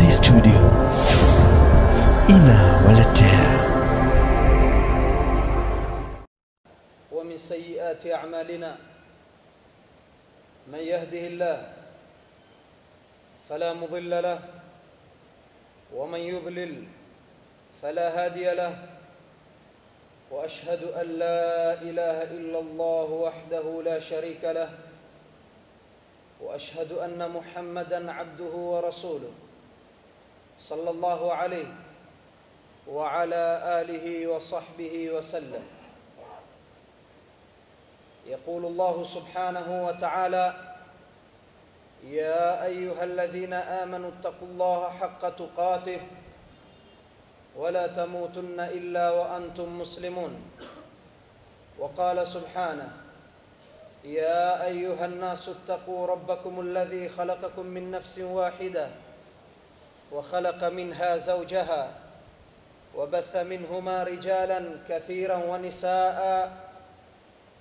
Swahili Studio inawaletea. ومن سيئات أعمالنا من يهده الله فلا مضل له ومن يضلل فلا هادي له، وأشهد أن لا إله إلا الله وحده لا شريك له، وأشهد أن محمدًا عبده ورسوله صلى الله عليه وعلى آله وصحبه وسلم. يقول الله سبحانه وتعالى: يا أيها الذين آمنوا اتقوا الله حق تقاته ولا تموتن إلا وأنتم مسلمون. وقال سبحانه: يا أيها الناس اتقوا ربكم الذي خلقكم من نفس واحدة وخلق منها زوجها وبث منهما رجالا كثيرا ونساء،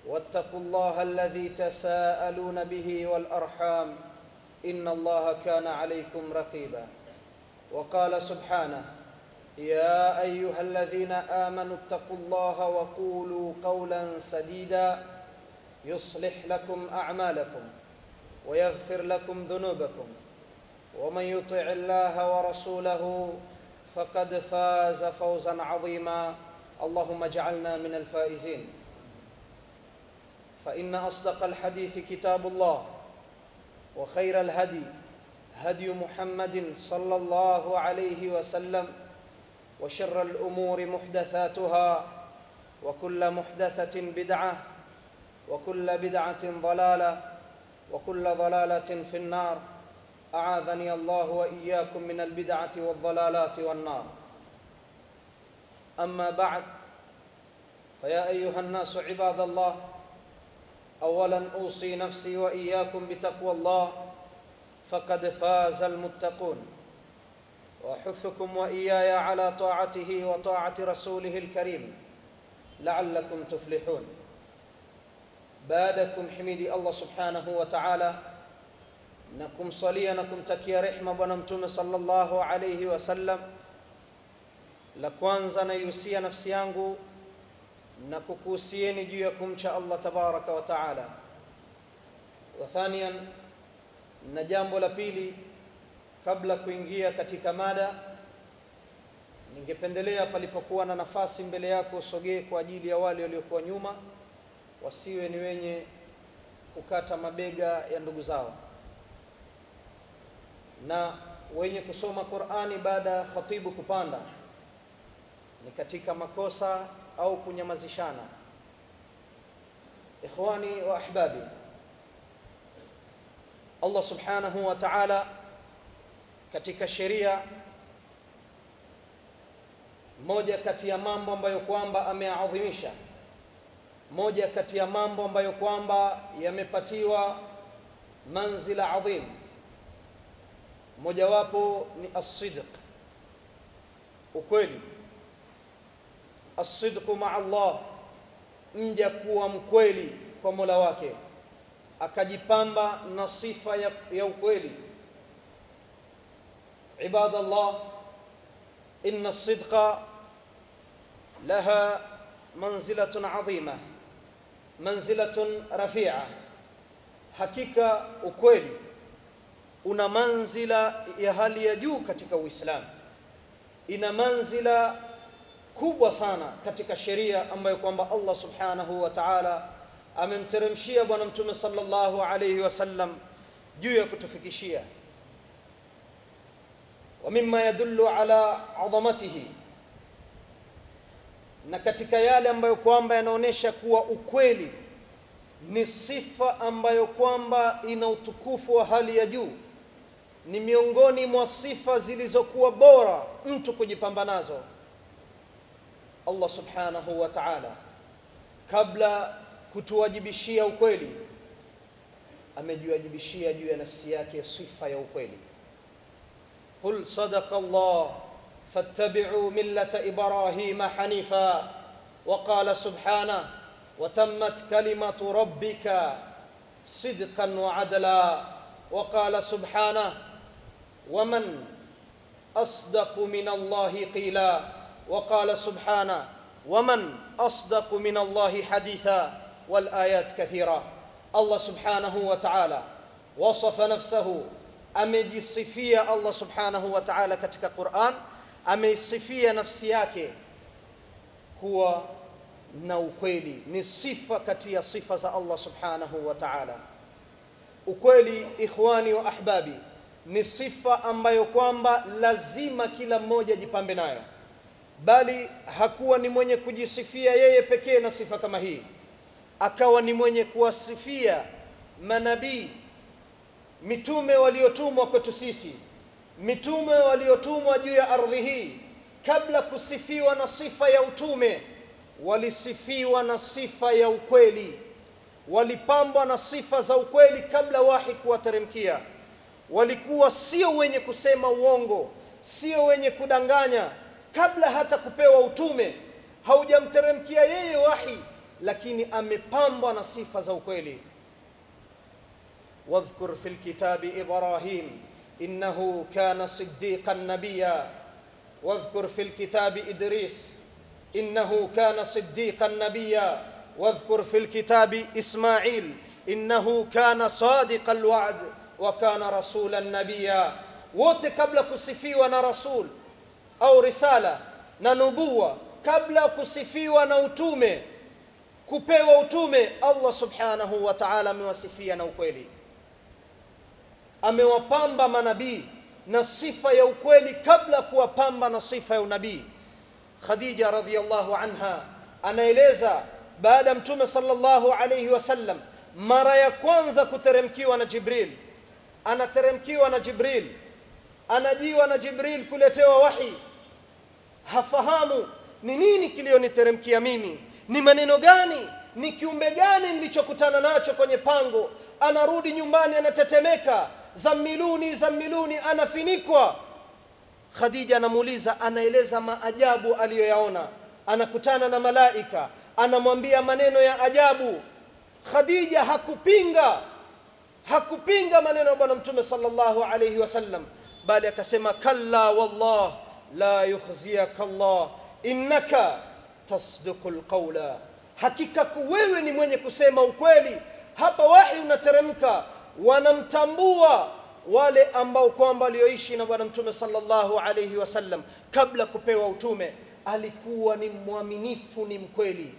واتقوا الله الذي تساءلون به والأرحام إن الله كان عليكم رقيبا. وقال سبحانه: يا أيها الذين آمنوا اتقوا الله وقولوا قولا سديدا يصلح لكم أعمالكم ويغفر لكم ذنوبكم، ومن يطع الله ورسوله فقد فاز فوزا عظيما. اللهم اجعلنا من الفائزين. فإن أصدق الحديث كتاب الله، وخير الهدي هدي محمد صلى الله عليه وسلم، وشر الأمور محدثاتها، وكل محدثة بدعة، وكل بدعة ضلالة، وكل ضلالة في النار. أعاذني الله وإياكم من البدعة والضلالات والنار. أما بعد، فيا أيها الناس عباد الله، أولا أوصي نفسي وإياكم بتقوى الله، فقد فاز المتقون. وأحثكم وإياي على طاعته وطاعة رسوله الكريم لعلكم تفلحون. Baada ya kumhimidi Allah subhanahu wa ta'ala na kumsalia na kumtakia rehma Bwana Mtume sallallahu alayhi wasallam, la kwanza naihusia nafsi yangu na kukuhusieni juu ya kumcha Allah tabaraka wa ta'ala. Wa thaniyan, na jambo la pili, kabla kuingia katika mada, ningependelea palipokuwa na nafasi mbele yako usogee kwa ajili ya wale waliokuwa nyuma, wasiwe ni wenye kukata mabega ya ndugu zao, na wenye kusoma Qur'ani baada ya khatibu kupanda ni katika makosa au kunyamazishana. Ikhwani wa ahbabi, Allah subhanahu wa ta'ala katika sheria, moja kati ya mambo ambayo kwamba ameadhimisha, moja kati ya mambo ambayo kwamba yamepatiwa manzila adhim, mojawapo ni as-sidq, ukweli. As-sidqu ma'a Allah, mja kuwa mkweli kwa Mola wake, akajipamba na sifa ya ukweli. Ibadallah, inna as-sidqa laha manzilatun adhima, manzilatun rafi'a. Hakika ukweli una manzila ya hali ya juu katika Uislamu, ina manzila kubwa sana katika sheria ambayo kwamba Allah subhanahu wa ta'ala amemteremshia Bwana Mtume sallallahu alayhi wasallam juu ya kutufikishia. Wa mimma yadullu ala adhamatihi, na katika yale ambayo kwamba yanaonesha kuwa ukweli ni sifa ambayo kwamba ina utukufu wa hali ya juu, ni miongoni mwa sifa zilizokuwa bora mtu kujipamba nazo. Allah subhanahu wa ta'ala kabla kutuwajibishia ukweli, amejiwajibishia juu ya nafsi yake sifa ya ukweli. Qul sadaqa Allah fattabi'u millata Ibrahima hanifa. Wa qala subhanahu wa tammat kalimatu rabbika sidqan wa adla. Wa qala subhanahu ومن أصدق من الله قيلا؟ وقال سبحانه: ومن أصدق من الله حديثا. والآيات كثيرة. الله سبحانه وتعالى وصف نفسه, amejisifia Allah subhanahu wa ta'ala katika Qur'an, ameisifia nafsi yake kuwa na ukweli. Ni sifa kati ya sifa za Allah subhanahu wa ta'ala. Ukweli, ikhwani wa ahbabi, ni sifa ambayo kwamba lazima kila mmoja ajipambe nayo, bali hakuwa ni mwenye kujisifia yeye pekee na sifa kama hii, akawa ni mwenye kuwasifia manabii, mitume waliotumwa kwetu sisi, mitume waliotumwa juu ya ardhi hii. Kabla kusifiwa na sifa ya utume, walisifiwa na sifa ya ukweli, walipambwa na sifa za ukweli kabla wahi kuwateremkia. Walikuwa sio wenye kusema uongo, sio wenye kudanganya. Kabla hata kupewa utume, haujamteremkia yeye wahi, lakini amepambwa na sifa za ukweli. واذكر في الكتاب إبراهيم إنه كان صديقا نبيا، واذكر في الكتاب إدريس إنه كان صديقا نبيا، واذكر في الكتاب إسماعيل إنه كان صادق الوعد وكان رسولا نبيا. Wote kabla kusifiwa na rasul au risala na nubuwa, kabla kusifiwa na utume, kupewa utume, Allah subhanahu wa ta'ala amewasifia na ukweli. Amewapamba manabii na sifa ya ukweli kabla kuwapamba na sifa ya unabii. Khadija radhiyallahu anha anaeleza baada Mtume sallallahu alayhi wasallam mara ya kwanza kuteremkiwa na Jibril, anateremkiwa na Jibril, anajiwa na Jibril kuletewa wahi, hafahamu ni nini kilioniteremkia mimi, ni maneno gani, ni kiumbe gani nilichokutana nacho kwenye pango. Anarudi nyumbani anatetemeka, zamiluni zamiluni, anafinikwa. Khadija anamuuliza, anaeleza maajabu aliyoyaona. Anakutana na malaika, anamwambia maneno ya ajabu. Khadija hakupinga, hakupinga maneno ya Bwana Mtume sallallahu alayhi wasallam, bali akasema kalla wallah la yukhziyaka Allah innaka tasdiqul qawla, hakika wewe ni mwenye kusema ukweli. Hapa wahi unateremka, wanamtambua wale ambao kwamba walioishi na Bwana Mtume sallallahu alayhi wasallam kabla kupewa utume, alikuwa ni mwaminifu, ni mkweli.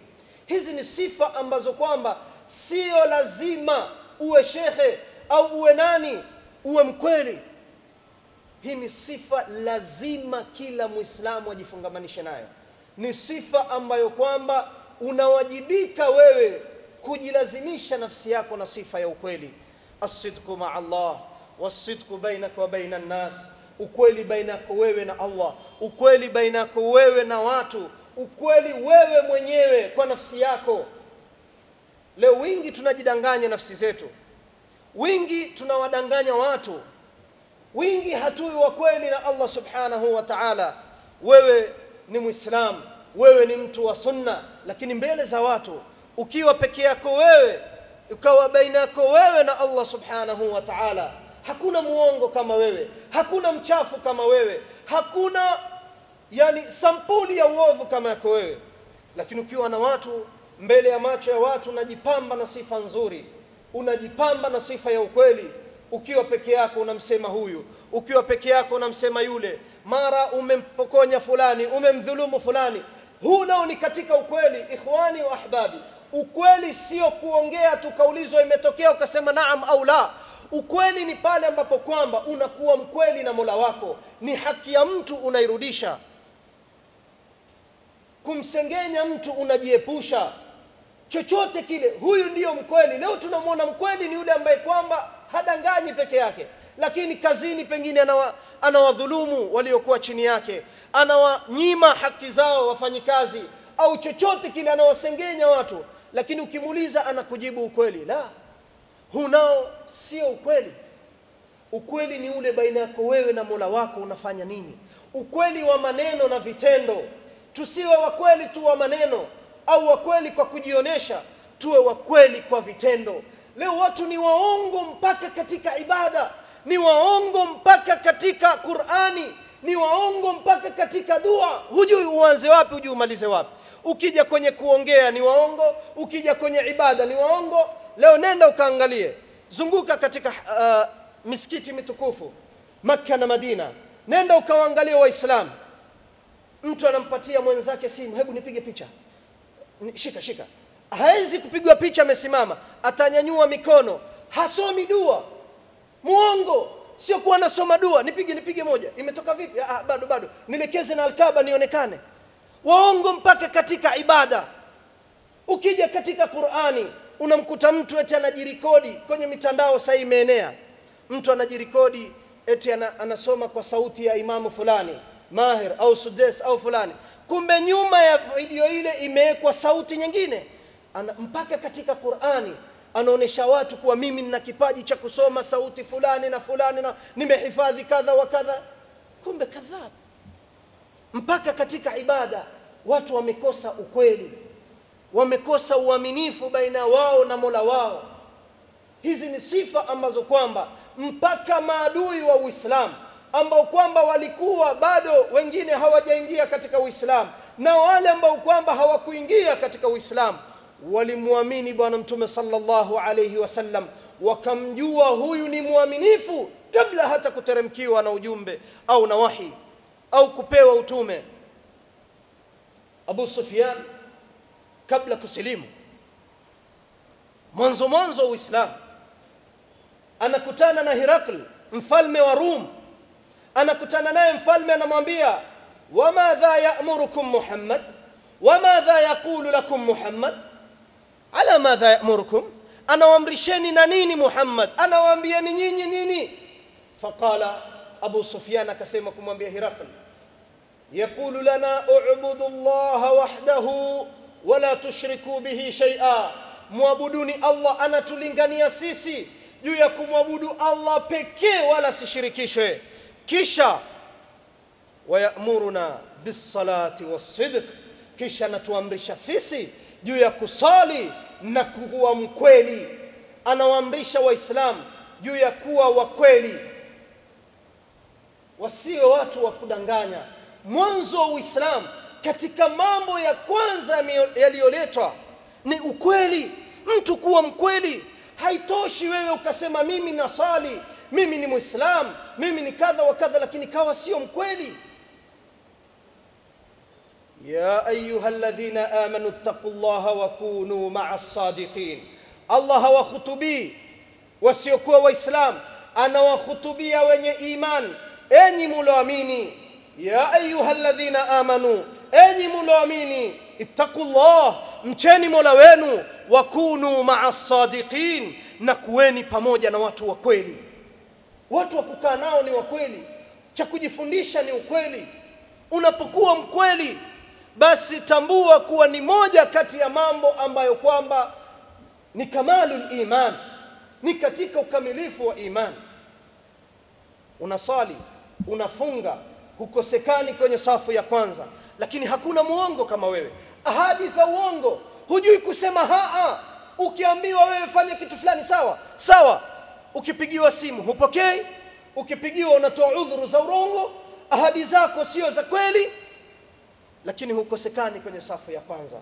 Hizi ni sifa ambazo kwamba sio lazima uwe shehe au uwe nani uwe mkweli. Hii ni sifa lazima kila Muislamu ajifungamanishe nayo. Ni sifa ambayo kwamba unawajibika wewe kujilazimisha nafsi yako na sifa ya ukweli. As-sidqu ma'a Allah was-sidqu bainaka wa baina an-nas, ukweli baina yako wewe na Allah, ukweli baina yako wewe na watu, ukweli wewe mwenyewe kwa nafsi yako. Leo wingi tunajidanganya nafsi zetu, wingi tunawadanganya watu, wingi hatui wa kweli na Allah subhanahu wa ta'ala. Wewe ni Muislamu, wewe ni mtu wa sunna, lakini mbele za watu ukiwa peke yako wewe, ukawa baina yako wewe na Allah subhanahu wa ta'ala, hakuna muongo kama wewe, hakuna mchafu kama wewe, hakuna yani sampuli ya uovu kama yako wewe. Lakini ukiwa na watu, mbele ya macho ya watu unajipamba na sifa nzuri, unajipamba na sifa ya ukweli. Ukiwa peke yako unamsema huyu, ukiwa peke yako unamsema yule, mara umempokonya fulani, umemdhulumu fulani. Huu nao ni katika ukweli. Ikhwani wa ahbabi, ukweli sio kuongea tukaulizwa imetokea ukasema naam au la. Ukweli ni pale ambapo kwamba unakuwa mkweli na Mola wako, ni haki ya mtu unairudisha, kumsengenya mtu unajiepusha, chochote kile. Huyu ndiyo mkweli. Leo tunamwona mkweli ni yule ambaye kwamba hadanganyi peke yake, lakini kazini pengine anawadhulumu waliokuwa chini yake, anawanyima haki zao wafanyikazi, au chochote kile, anawasengenya watu, lakini ukimuuliza anakujibu ukweli. La, hunao sio ukweli. Ukweli ni ule baina yako wewe na Mola wako, unafanya nini? Ukweli wa maneno na vitendo. Tusiwe wakweli tu wa maneno au wakweli kwa kujionesha, tuwe wakweli kwa vitendo. Leo watu ni waongo mpaka katika ibada, ni waongo mpaka katika Qur'ani, Ni waongo mpaka katika dua, hujui uanze wapi, hujui umalize wapi. Ukija kwenye kuongea ni waongo, ukija kwenye ibada ni waongo. Leo nenda ukaangalie, zunguka katika misikiti mitukufu Makka na Madina, nenda ukawaangalie Waislamu. Mtu anampatia mwenzake simu, hebu nipige picha, shika shika. Haezi kupigwa picha, amesimama, atanyanyua mikono, hasomi dua. Muongo. Sio kuwa nasoma dua, nipige nipige moja, imetoka vipi? Ah, bado bado, nilekeze na Alkaba nionekane. Waongo mpaka katika ibada. Ukija katika Qur'ani unamkuta mtu eti anajirikodi kwenye mitandao, sasa imeenea. Mtu anajirikodi eti anasoma kwa sauti ya imamu fulani, Mahir au Sudes au fulani, kumbe nyuma ya video ile imewekwa sauti nyingine. Mpaka katika Qur'ani anaonesha watu kuwa mimi nina kipaji cha kusoma sauti fulani na fulani na nimehifadhi kadha wa kadha, kumbe kadhab. Mpaka katika ibada watu wamekosa ukweli, wamekosa uaminifu baina wao na Mola wao. Hizi ni sifa ambazo kwamba mpaka maadui wa Uislamu ambao kwamba walikuwa bado wengine hawajaingia katika Uislamu na wale ambao kwamba hawakuingia katika Uislamu walimuamini Bwana Mtume sallallahu alayhi wasallam, wakamjua huyu ni muaminifu kabla hata kuteremkiwa na ujumbe au na wahi au kupewa utume. Abu Sufyan kabla kusilimu, mwanzo mwanzo Uislamu, anakutana na Herakl mfalme wa Rum. Anakutana naye mfalme, anamwambia wamadha ya'murukum Muhammad, wamadha yaqulu lakum Muhammad, ala madha ya'murukum, anawaamrisheni na nini Muhammad, anawaambieni nyinyi nini? Faqala Abu Sufyan, akasema kumwambia Herakl, yaqulu lana u'budu Allah wahdahu wala tushriku bihi shay'a, muabuduni Allah. Anatulingania sisi juu ya kumwabudu Allah pekee wala sishirikishwe. Kisha wayamuruna bis-salati was-sidq, kisha anatuamrisha sisi juu ya kusali na kuwa mkweli. Anawaamrisha Waislamu juu ya kuwa wakweli, wasiwe watu wa kudanganya. Mwanzo wa Uislamu, katika mambo ya kwanza yaliyoletwa ni ukweli, mtu kuwa mkweli. Haitoshi wewe ukasema mimi nasali, mimi ni Muislamu, mimi ni kadha wa kadha, lakini kawa sio mkweli. Ya ayyuhalladhina amanu ittaqullaha wa kunu ma'as sadiqin. Allah hawahutubii wasiokuwa Waislamu, anawahutubia wenye iman. Enyi muloamini, ya ayyuhalladhina amanu, enyi muloamini, ittaqullah, mcheni Mola wenu, wa kunu ma'as sadiqin, na kuweni pamoja na watu wa kweli. Watu wa kukaa nao ni wa kweli, cha kujifundisha ni ukweli. Unapokuwa mkweli, basi tambua kuwa ni moja kati ya mambo ambayo kwamba ni kamalul iman, ni katika ukamilifu wa iman. Unasali, unafunga, hukosekani kwenye safu ya kwanza, lakini hakuna muongo kama wewe. Ahadi za uongo, hujui kusema haa. Ukiambiwa wewe fanya kitu fulani, sawa sawa. Ukipigiwa simu hupokei, ukipigiwa unatoa udhuru za urongo, ahadi zako sio za kweli, lakini hukosekani kwenye safu ya kwanza.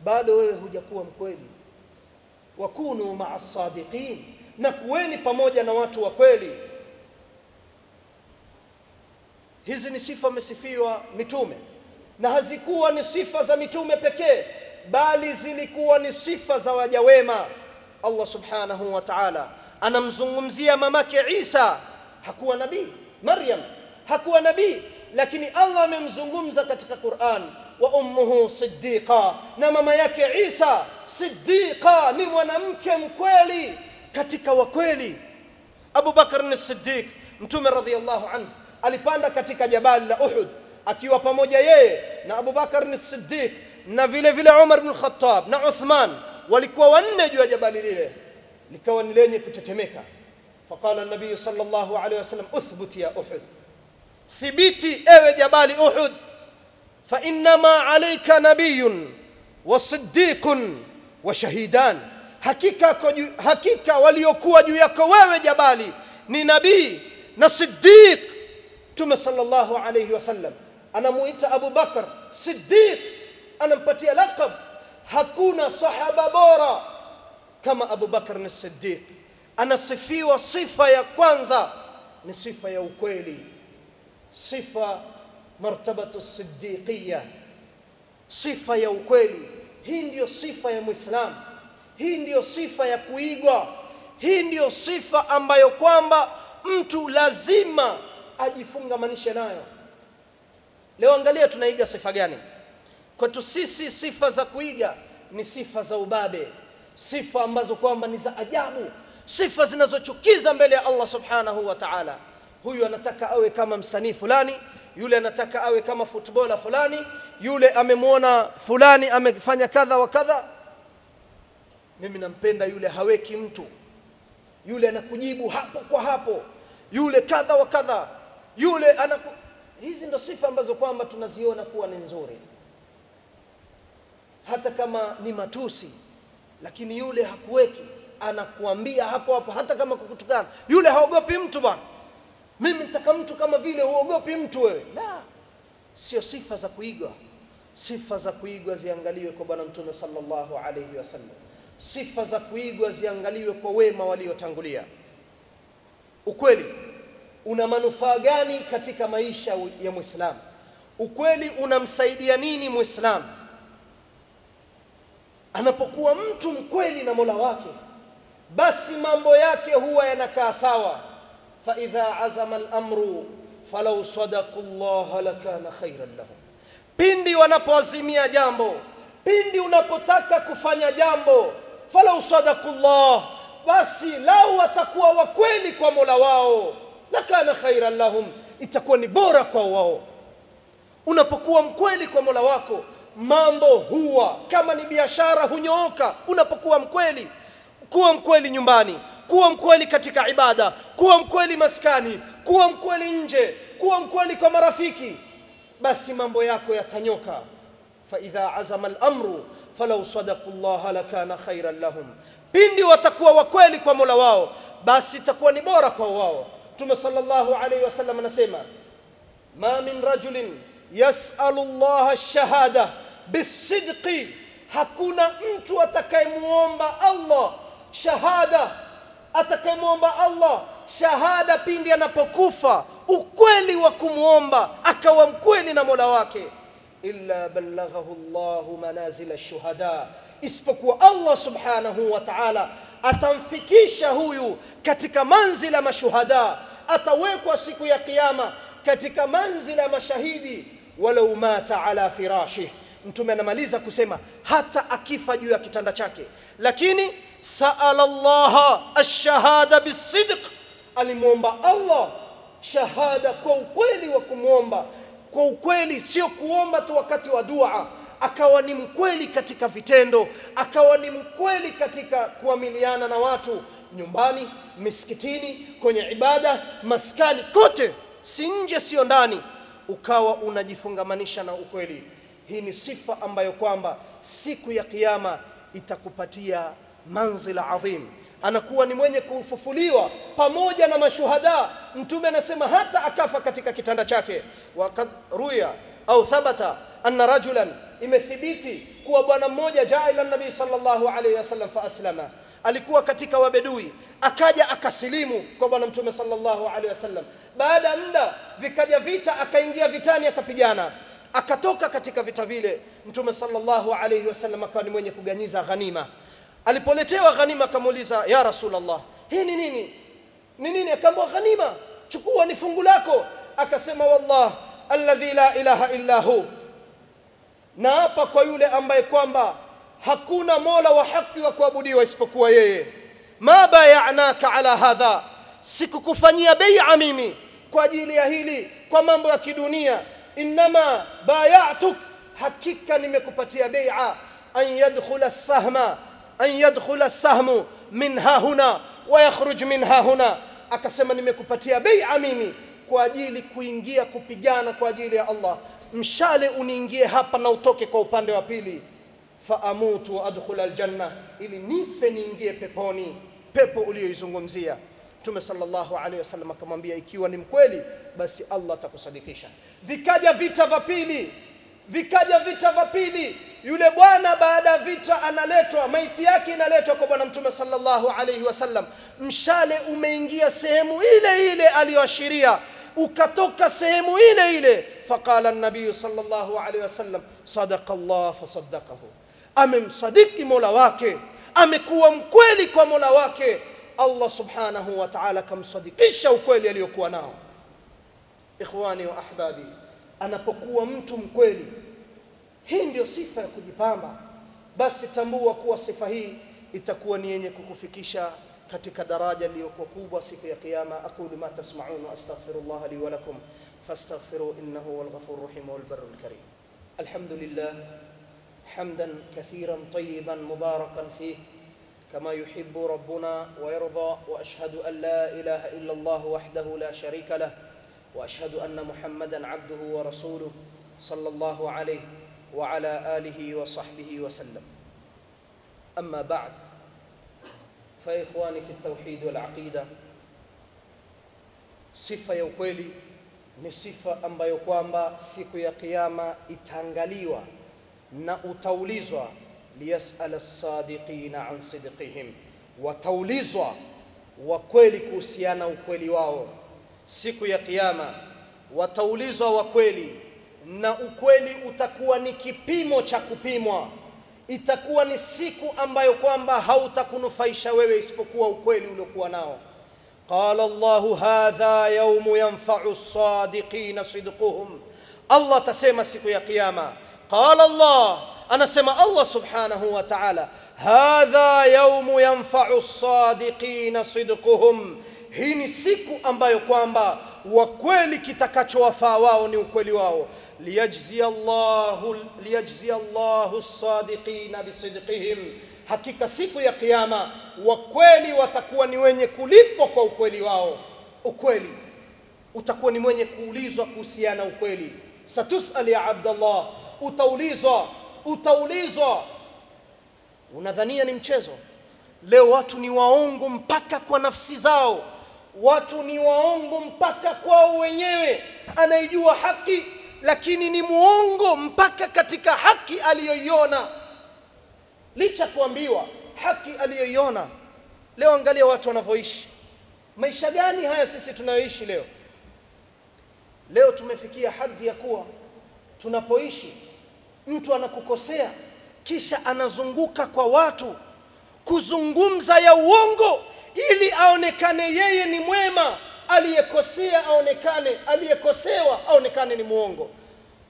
Bado wewe hujakuwa mkweli. Wakunu ma'as sadiqin, na kuweni pamoja na watu wa kweli. Hizi ni sifa amesifiwa mitume, na hazikuwa ni sifa za mitume pekee, bali zilikuwa ni sifa za waja wema. Allah subhanahu wa ta'ala anamzungumzia mamake Isa. Hakuwa nabii, Maryam hakuwa nabii, lakini Allah amemzungumza katika Qur'an, wa ummuhu siddiqa, na mama yake Isa siddiqa, ni mwanamke mkweli katika wakweli. Abu Bakr as-Siddiq, Mtume radhiyallahu anhu alipanda katika jabali la Uhud akiwa pamoja yeye na Abu Bakr as-Siddiq na vile vile Umar ibn Khattab na Uthman, walikuwa wanne juu ya jabali lile, likawa ni lenye kutetemeka. Faqala an-nabii sallallahu alayhi wasallam, uthbut ya Uhud, thibiti ewe jabali Uhud, fa innama alayka nabiyyun wa siddiqun wa shahidan, hakika waliokuwa juu yako wewe jabali ni nabii na siddiq Mtume sallallahu alayhi wasallam anamuita Abu Bakar Siddiq, anampatia laqab. Hakuna sahaba bora kama Abu Bakar ni Siddiq. Anasifiwa sifa ya kwanza ni sifa ya ukweli, sifa martabatu siddiqiyya, sifa ya ukweli. Hii ndiyo sifa ya Muislam, hii ndiyo sifa ya kuigwa, hii ndiyo sifa ambayo kwamba mtu lazima ajifungamanishe nayo. Leo angalia tunaiga sifa gani? Kwetu sisi sifa za kuiga ni sifa za ubabe, sifa ambazo kwamba ni za ajabu, sifa zinazochukiza mbele ya Allah subhanahu wa ta'ala. Huyu anataka awe kama msanii fulani, yule anataka awe kama footballer fulani, yule amemwona fulani amefanya kadha wa kadha. Mimi nampenda yule haweki mtu, yule anakujibu hapo kwa hapo, yule kadha wa kadha, yule anaku... Hizi ndo sifa ambazo kwamba tunaziona kuwa ni nzuri, hata kama ni matusi, lakini yule hakuweki, anakuambia hapo hapo, hata kama kukutukana. Yule haogopi mtu bwana. Mimi nitaka mtu kama vile huogopi mtu wewe. La, sio sifa za kuigwa. Sifa za kuigwa ziangaliwe kwa Bwana Mtume sallallahu alayhi wasallam. Sifa za kuigwa ziangaliwe kwa wema waliotangulia. Ukweli una manufaa gani katika maisha ya Muislamu? Ukweli unamsaidia nini Muislamu? Anapokuwa mtu mkweli na Mola wake, basi mambo yake huwa yanakaa sawa. Fa idha azama al-amru falau sadaku Allah lakana khairan lahum. Pindi wanapoazimia jambo, pindi unapotaka kufanya jambo, falau sadaku Allah, basi lau watakuwa wakweli kwa Mola wao, lakana khairan lahum, itakuwa ni bora kwa wao. Unapokuwa mkweli kwa Mola wako, mambo huwa kama ni biashara hunyooka. Unapokuwa mkweli, kuwa mkweli nyumbani, kuwa mkweli katika ibada, kuwa mkweli maskani, kuwa mkweli nje, kuwa mkweli kwa marafiki, basi mambo yako yatanyoka. Fa idha azama al-amru falau sadaku Allah lakana khairan lahum. Pindi watakuwa wakweli kwa Mola wao, basi itakuwa ni bora kwa wao. Mtume sallallahu alayhi wasallam anasema, ma min rajulin yas'alu Allah ash-shahada bisidqi, hakuna mtu atakayemuomba Allah shahada, atakayemuomba Allah shahada pindi anapokufa, ukweli wa kumuomba, akawa mkweli na Mola wake, illa ballaghahu Allahu manazil ash-shuhada, isipokuwa Allah subhanahu wa ta'ala atamfikisha huyu katika manzila mashuhada, atawekwa siku ya kiyama katika manzila mashahidi, walau mata ala firashih. Mtume anamaliza kusema hata akifa juu ya kitanda chake, lakini saala Allah ash-shahada bisidq, alimuomba Allah shahada kwa ukweli wa kumuomba, kwa ukweli, sio kuomba tu wakati wa dua, akawa ni mkweli katika vitendo, akawa ni mkweli katika kuamiliana na watu nyumbani, misikitini, kwenye ibada, maskani, kote, si nje sio ndani, ukawa unajifungamanisha na ukweli. Hii ni sifa ambayo kwamba siku ya kiyama itakupatia manzila adhim. Anakuwa ni mwenye kufufuliwa pamoja na mashuhada. Mtume anasema hata akafa katika kitanda chake. Waqad ruya au thabata anna rajulan, imethibiti kuwa bwana mmoja jaa ila nabii sallallahu alayhi wasallam fa aslama, alikuwa katika wabedui, akaja akasilimu kwa bwana Mtume sallallahu alayhi wasallam. Baada muda vikaja vita, akaingia vitani, akapigana, akatoka katika vita vile. Mtume sallallahu alayhi wasallam akawa ni mwenye kuganyiza ghanima. Alipoletewa ghanima akamuuliza, ya Rasulullah, hii ni nini? Ni nini? Akaambiwa, ghanima, chukua, ni fungu lako. Akasema, wallah alladhi la ilaha illa hu, naapa kwa yule ambaye kwamba hakuna mola wa haki wa kuabudiwa isipokuwa yeye, ma bayanaka ala hadha, sikukufanyia bai'a mimi kwa ajili ya hili, kwa mambo ya kidunia, inma bayatuk, hakika nimekupatia bai'a, an yadkhula as-sahma, an yadkhula as-sahmu min hahuna wa yakhruj min hahuna. Akasema nimekupatia bai'a mimi kwa ajili kuingia kupigana kwa ajili ya Allah, mshale uniingie hapa na utoke kwa upande wa pili, fa amutu wa adkhula aljanna, ili nife niingie peponi, pepo uliyoizungumzia. Mtume sallallahu alaihi wasallam akamwambia, ikiwa ni mkweli basi Allah atakusadikisha. Vikaja vita vya pili, vikaja vita vya pili. Yule bwana baada ya vita analetwa, maiti yake inaletwa kwa bwana Mtume sallallahu alaihi wasallam. Mshale umeingia sehemu ile ile aliyoashiria, ukatoka sehemu ile ile. Faqala an-nabiy sallallahu alaihi wasallam, sadaqa Allah fasaddaqahu. Amemsadiki Mola wake, amekuwa mkweli kwa Mola wake. Allah subhanahu wa ta'ala kamsadikisha ukweli aliyokuwa nao. Ikhwani wa ahbabi, anapokuwa mtu mkweli, hii ndio sifa ya kujipamba. Basi tambua kuwa sifa hii itakuwa ni yenye kukufikisha katika daraja iliyokuwa kubwa siku ya Kiyama. Aqulu ma tasma'un wa astaghfirullah li wa lakum fastaghfiru innahu huwal ghafurur rahim wal barrul karim. Alhamdulillah hamdan kathiran tayyiban mubarakan fihi كما يحب ربنا ويرضى، وأشهد أن لا إله إلا الله وحده لا شريك له، وأشهد أن محمدا عبده ورسوله صلى الله عليه وعلى آله وصحبه وسلم. أما بعد، فإخواني في التوحيد والعقيدة، sifa ya ukweli ni sifa ambayo kwamba siku ya Kiyama itaangaliwa na utaulizwa. Liyas'ala as-sadiqina an sidqihim, wataulizwa wakweli kuhusiana ukweli wao siku ya Kiyama. Wataulizwa wakweli, na ukweli utakuwa ni kipimo cha kupimwa. Itakuwa ni siku ambayo kwamba hautakunufaisha wewe isipokuwa ukweli uliokuwa nao. Qala Allahu hadha yawmu yanfa'u as-sadiqina sidquhum. Allah tasema siku ya Kiyama, qala Allah, anasema Allah subhanahu wa ta'ala, hadha yawmu yanfa'u as-sadiqina sidquhum. Hii ni siku ambayo kwamba wakweli kitakachowafaa wao ni ukweli wao. Liyajzi Allahu as-sadiqina bisidqihim, hakika siku ya Kiyama wakweli watakuwa ni wenye kulipwa kwa ukweli wao. Ukweli utakuwa ni mwenye kuulizwa kuhusiana ukweli. Satusal ya Abdallah, utaulizwa, utaulizwa. Unadhania ni mchezo? Leo watu ni waongo mpaka kwa nafsi zao, watu ni waongo mpaka kwao wenyewe. Anaijua haki lakini ni muongo mpaka katika haki aliyoiona, licha kuambiwa haki aliyoiona. Leo angalia watu wanavyoishi. Maisha gani haya sisi tunayoishi leo? Leo tumefikia hadhi ya kuwa tunapoishi mtu anakukosea kisha anazunguka kwa watu kuzungumza ya uongo ili aonekane yeye ni mwema, aliyekosea aonekane, aliyekosewa aonekane ni muongo.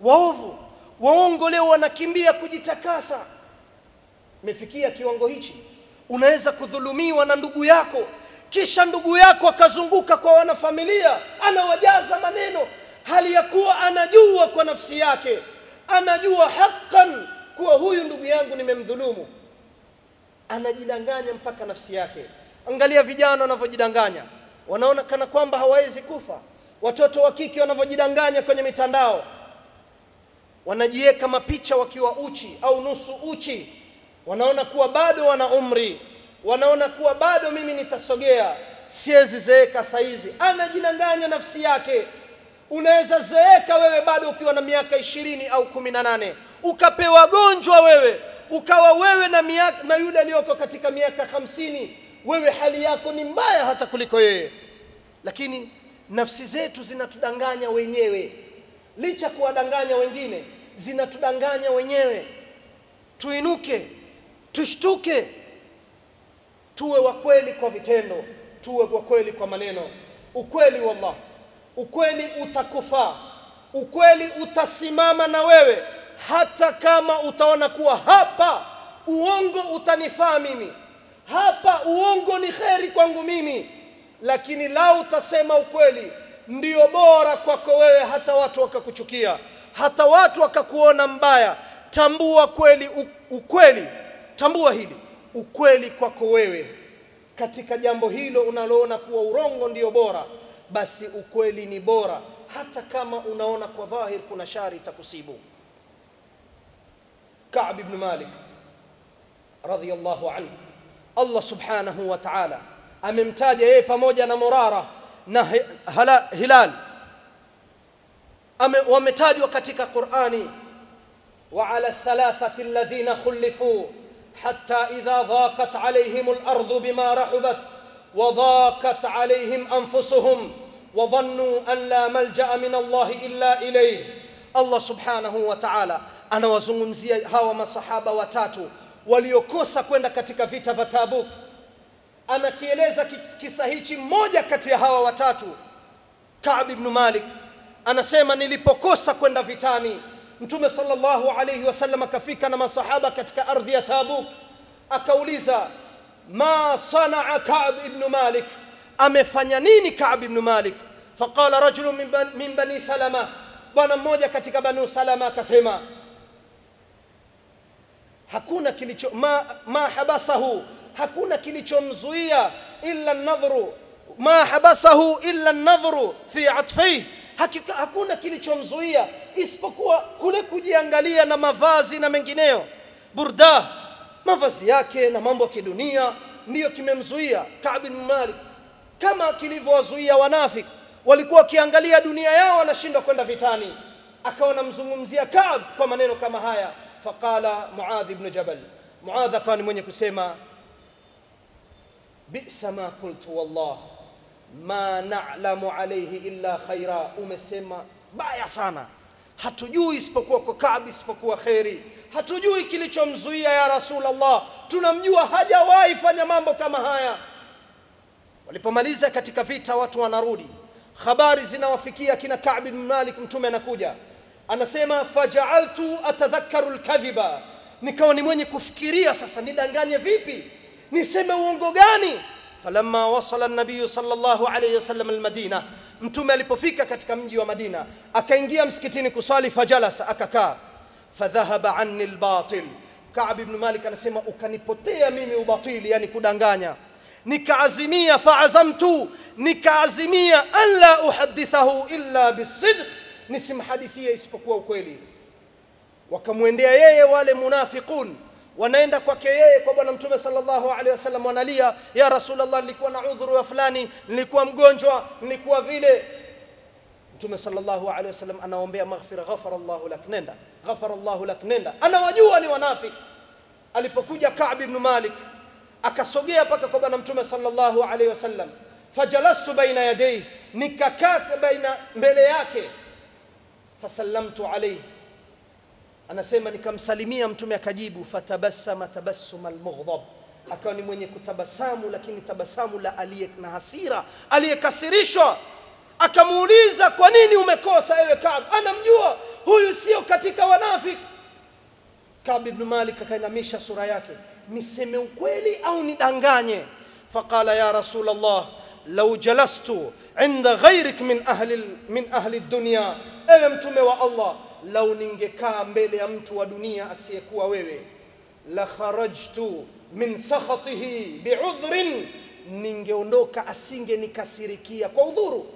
Waovu, waongo leo wanakimbia kujitakasa. Imefikia kiwango hichi, unaweza kudhulumiwa na ndugu yako, kisha ndugu yako akazunguka kwa wanafamilia anawajaza maneno, hali ya kuwa anajua kwa nafsi yake, anajua hakan kuwa huyu ndugu yangu nimemdhulumu. Anajidanganya mpaka nafsi yake. Angalia vijana wanavyojidanganya, wanaona kana kwamba hawawezi kufa. Watoto wa kike wanavyojidanganya kwenye mitandao, wanajiweka mapicha wakiwa uchi au nusu uchi, wanaona kuwa bado wana umri, wanaona kuwa bado mimi nitasogea, siwezi zeeka saizi. Anajidanganya nafsi yake. Unaweza zeeka wewe bado ukiwa na miaka 20 au 18, ukapewa gonjwa wewe, ukawa wewe na miaka, na yule aliyoko katika miaka 50, wewe hali yako ni mbaya hata kuliko yeye. Lakini nafsi zetu zinatudanganya wenyewe, licha kuwadanganya wengine, zinatudanganya wenyewe. Tuinuke, tushtuke, tuwe wa kweli kwa vitendo, tuwe wa kweli kwa maneno. Ukweli wallah, ukweli utakufaa, ukweli utasimama na wewe, hata kama utaona kuwa hapa uongo utanifaa mimi, hapa uongo ni kheri kwangu mimi, lakini lau utasema ukweli ndio bora kwako wewe, hata watu wakakuchukia, hata watu wakakuona mbaya. Tambua kweli, ukweli, tambua hili, ukweli kwako wewe katika jambo hilo unaloona kuwa urongo ndio bora, basi ukweli ni bora, hata kama unaona kwa dhahir kuna shari itakusibu. Ka'b ibn Malik radhiyallahu anhu, Allah subhanahu wa ta'ala Amemtaja yeye pamoja na Murara na Hilal, wametajwa katika Qur'ani. Wa ala thalathati alladhina khulifu hatta idha dhaqat alayhim al-ardu bima rahubat wa dhaqat alayhim anfusuhum wa dhannu an la malja'a min Allah illa ilayh. Allah subhanahu wa ta'ala anawazungumzia hawa masahaba watatu waliokosa kwenda katika vita vya Tabuk. Anakieleza kisa hichi mmoja kati ya hawa watatu, Ka'b ibn Malik, anasema nilipokosa kwenda vitani, Mtume sallallahu alayhi wasallam akafika na masahaba katika ardhi ya Tabuk, akauliza ma sanaa Ka'b ibn Malik, amefanya nini Ka'b ibn Malik? Faqala rajulun min bani Salama, bwana mmoja katika Banu Salama akasema hakuna kilicho ma habasahu, hakuna kilichomzuia illa an-nadhru, ma habasahu illa an-nadhru fi atfihi, hakika hakuna kilichomzuia isipokuwa kule kujiangalia na mavazi na mengineyo, burda, mavazi yake na mambo ya kidunia ndiyo kimemzuia Ka'b ibn Malik, kama kilivyowazuia wanafiki walikuwa wakiangalia dunia yao wanashindwa kwenda vitani. Akawa anamzungumzia Ka'b kwa maneno kama haya. Faqala Muadh ibn Jabal, Muadh akawa ni mwenye kusema bi'sa ma qultu wallah ma na'lamu alayhi illa khaira, umesema baya sana, hatujui isipokuwa kwa Ka'b isipokuwa khairi, hatujui kilichomzuia ya Rasulullah, tunamjua hajawahi fanya mambo kama haya. Walipomaliza katika vita watu wanarudi, habari zinawafikia kina Ka'b ibn Malik, mtume anakuja anasema faja'altu atadhakkaru al-kadhiba, nikawa ni mwenye kufikiria sasa nidanganye vipi, niseme uongo gani. Falamma wasala an-nabiy sallallahu alayhi wasallam al-Madina, mtume alipofika katika mji wa Madina akaingia msikitini kusali, fajalasa, akakaa. Fadhahaba anni al-batil, Ka'b ibn Malik anasema ukanipotea mimi ubatili, yani kudanganya. Nikaazimia, fa'azamtu, nikaazimia an la uhadithahu illa bisidq, nisimhadithie isipokuwa ukweli. Wakamwendea yeye wale munafiqun, wanaenda kwake yeye kwa bwana mtume sallallahu alaihi wasallam, wanalia ya Rasulullah, nilikuwa na udhuru wa fulani, nilikuwa mgonjwa, nilikuwa vile. Mtume sallallahu alaihi wasallam anaombea maghfira, ghafara Allahu lak, nenda, ghafara Allahu lak, nenda. Anawajua ni wanafiki. Alipokuja Ka'b ibn Malik akasogea paka kwa bwana mtume sallallahu alaihi wasallam, fajalastu baina yadayhi, nikakaa baina mbele yake, fasallamtu alayhi, anasema nikamsalimia mtume akajibu, fatabassama tabassuma almughdab, akawa ni mwenye kutabasamu, lakini tabasamu la aliye na hasira, aliyekasirishwa. Akamuuliza kwa nini umekosa ewe Ka'b? Anamjua huyu sio katika wanafiki. Ka'b ibn Malik akainamisha sura yake, niseme ukweli au nidanganye? Faqala ya Rasulullah law jalastu inda ghayrik min ahli dunya, ewe mtume wa Allah, lau ningekaa mbele ya mtu wa dunia asiyekuwa wewe, la kharajtu min sakhatihi bi'udhrin, ningeondoka asingenikasirikia kwa udhuru.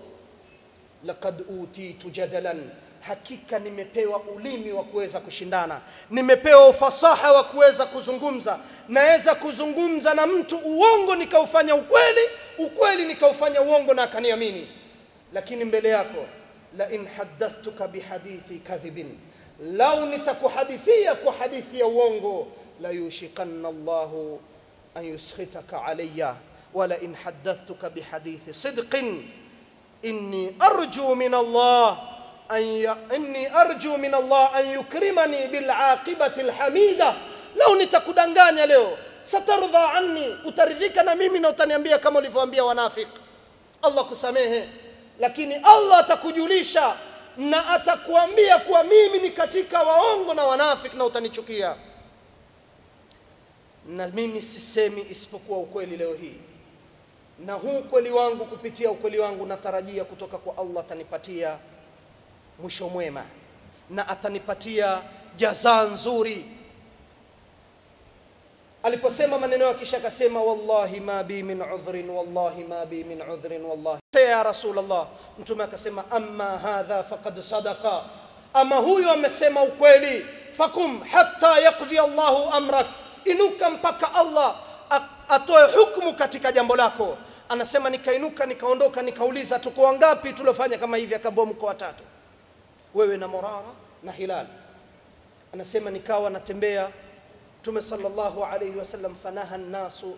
Laqad utitu jadalan, hakika nimepewa ulimi wa kuweza kushindana, nimepewa ufasaha wa kuweza kuzungumza, naweza kuzungumza na mtu uongo nikaufanya ukweli, ukweli nikaufanya uongo na akaniamini. Lakini mbele yako la in haddathtuka bihadithi kadhibin, lau nitakuhadithia kwa hadithi ya uongo, la yushikanna Allahu an yuskhitaka alayya, wala in haddathtuka bihadithi sidqin inni arju min Allah an inni arju min Allah an yukrimani bil aqibati alhamida, lau nitakudanganya leo satardha anni, utaridhika na mimi na utaniambia kama ulivyoambia wanafiki. Allah kusamehe, lakini Allah atakujulisha na atakuambia kuwa mimi ni katika waongo na wanafiki na utanichukia. Na mimi sisemi isipokuwa ukweli leo hii, na huu ukweli wangu, kupitia ukweli wangu natarajia kutoka kwa Allah atanipatia mwisho mwema na atanipatia jazaa nzuri. Aliposema maneno yake kisha akasema wallahi ma bi min udhrin, wallahi ma bi min udhrin, wallahi ya Rasulullah. Mtume akasema amma hadha faqad sadaqa, ama huyo amesema ukweli. Fakum hatta yaqdi Allahu amrak, inuka mpaka Allah atoe hukumu katika jambo lako. Anasema nikainuka nikaondoka, nikauliza tuko wangapi tuliofanya kama hivi? Akaambiwa mko watatu, wewe na Murara na Hilal. Anasema nikawa natembea Mtume sallallahu alayhi wasallam,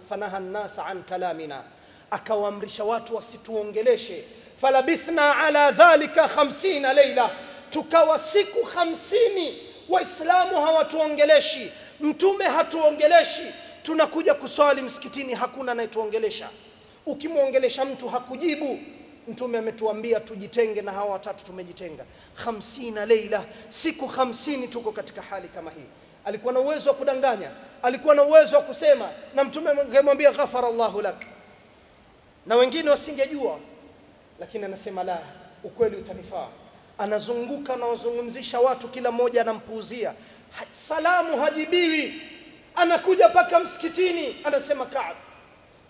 fanaha an-nas an kalamina, akawaamrisha watu wasituongeleshe. Falabithna ala dhalika 50 leila, tukawa siku 50 Waislamu hawatuongeleshi, Mtume hatuongeleshi. Tunakuja kuswali msikitini hakuna anayetuongelesha. Ukimwongelesha mtu hakujibu. Mtume ametuambia tujitenge na hawa watatu, tumejitenga. 50 leila, siku 50 tuko katika hali kama hii. Alikuwa na uwezo wa kudanganya, alikuwa na uwezo wa kusema, na Mtume angemwambia ghafara Allahu lak, na wengine wasingejua, lakini anasema la, ukweli utanifaa. Anazunguka na wazungumzisha watu, kila mmoja anampuuzia, salamu hajibiwi. Anakuja paka msikitini, anasema Kaab,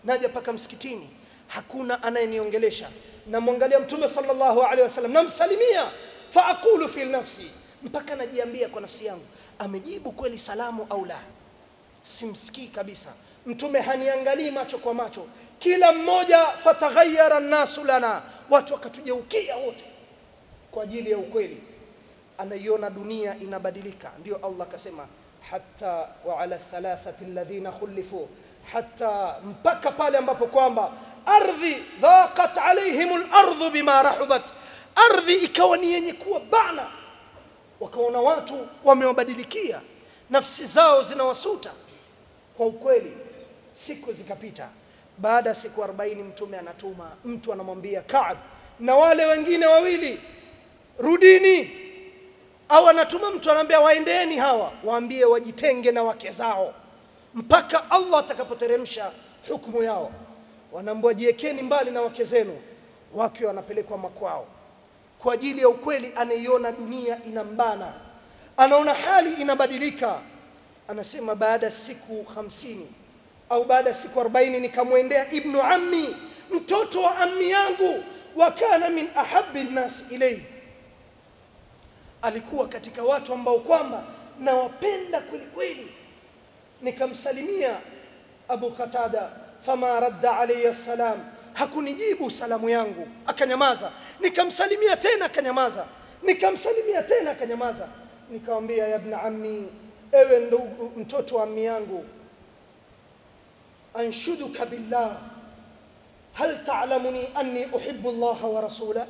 naja paka msikitini, hakuna anayeniongelesha. Namwangalia Mtume sallallahu alaihi wasallam, namsalimia, fa aqulu fi nafsi, mpaka najiambia kwa nafsi yangu, amejibu kweli salamu au la? Simsikii kabisa. Mtume haniangalii macho kwa macho. Kila mmoja, fataghayyara an-nasu lana, watu wakatujeukia wote kwa ajili ya ukweli. Anaiona dunia inabadilika. Ndio Allah akasema hatta wa ala thalathati alladhina khulifu, hatta, mpaka pale ambapo kwamba ardhi dhaqat alaihim al-ardhu bima rahubat, ardhi ikawa ni yenye kuwa bana, wakaona watu wamewabadilikia, nafsi zao zinawasuta kwa ukweli. Siku zikapita. Baada ya siku 40 Mtume anatuma mtu anamwambia Kaab na wale wengine wawili, rudini. Au anatuma mtu anamwambia waendeeni hawa, waambie wajitenge na wake zao mpaka Allah atakapoteremsha hukumu yao. Wanaambiwa jiekeni mbali na wake zenu, wake wanapelekwa makwao. Kwa ajili ya ukweli anaiona dunia inambana, anaona hali inabadilika. Anasema baada ya siku 50 au baada ya siku 40 nikamwendea ibnu ammi, mtoto wa ammi yangu, wa kana min ahabbi nnas ilayhi, alikuwa katika watu ambao kwamba nawapenda kweli kweli. Nikamsalimia Abu Qatada, fama radda alayhi salam, hakunijibu salamu yangu, akanyamaza. Nikamsalimia tena akanyamaza, nikamsalimia tena akanyamaza. Nikamwambia ya ibn ammi, ewe ndugu mtoto wa ammi yangu, anshuduka billah, hal ta'lamuni anni uhibbu Allah wa rasula,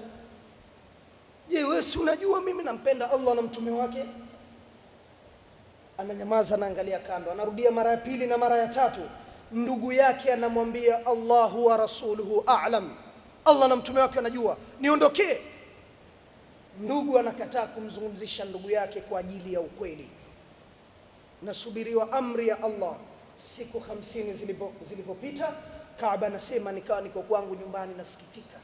je wewe si unajua mimi nampenda Allah na mtume wake? Ananyamaza, anaangalia kando, anarudia mara ya pili na mara ya tatu. Ndugu yake anamwambia Allahu wa rasuluhu a'lam, Allah na mtume wake anajua, niondokee. Ndugu anakataa kumzungumzisha ndugu yake kwa ajili ya ukweli. Nasubiriwa amri ya Allah. Siku 50 zilipopita, Kaaba anasema nikawa niko kwangu nyumbani nasikitika.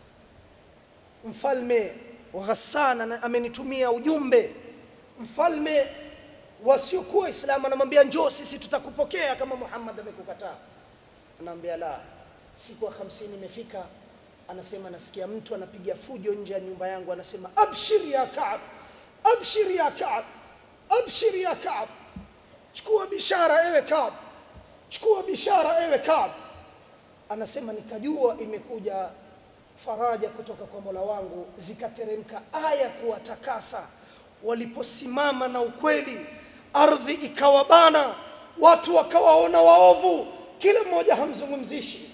Mfalme wa Ghassan amenitumia ujumbe. Mfalme wasiokuwa Waislamu anamwambia njoo, sisi tutakupokea kama Muhammad amekukataa. Anamwambia la. Siku ya 50 imefika, anasema nasikia mtu anapiga fujo nje ya nyumba yangu, anasema abshir ya Kaab, abshir ya Kaab, abshir ya Kaab, chukua bishara ewe Kaab, chukua bishara ewe Kaab. Anasema nikajua imekuja faraja kutoka kwa Mola wangu. Zikateremka aya kuwatakasa waliposimama na ukweli. Ardhi ikawabana, watu wakawaona waovu, kila mmoja hamzungumzishi,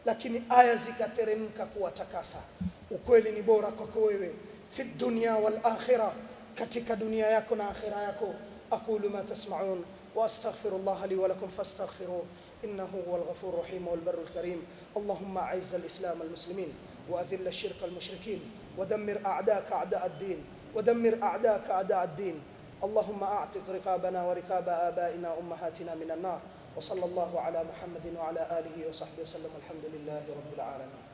lakini aya zikateremka kuwatakasa. Ukweli ni bora kwako wewe fi dunya wal akhirah, katika dunia yako na akhira yako. Aqulu ma tasma'un wa astaghfirullah li wa lakum fastaghfiruhu innahu huwal ghafurur rahim wal barrul karim. Allahumma a'izz al-islam wal muslimin wa adhill ash-shirka wal mushrikin wa dammir a'daka a'da ad-din wa dammir a'daka a'da ad-din. اللهم أعتق رقابنا ورقاب آبائنا وأمهاتنا من النار. وصلى الله على محمد وعلى آله وصحبه وسلم، والحمد لله رب العالمين.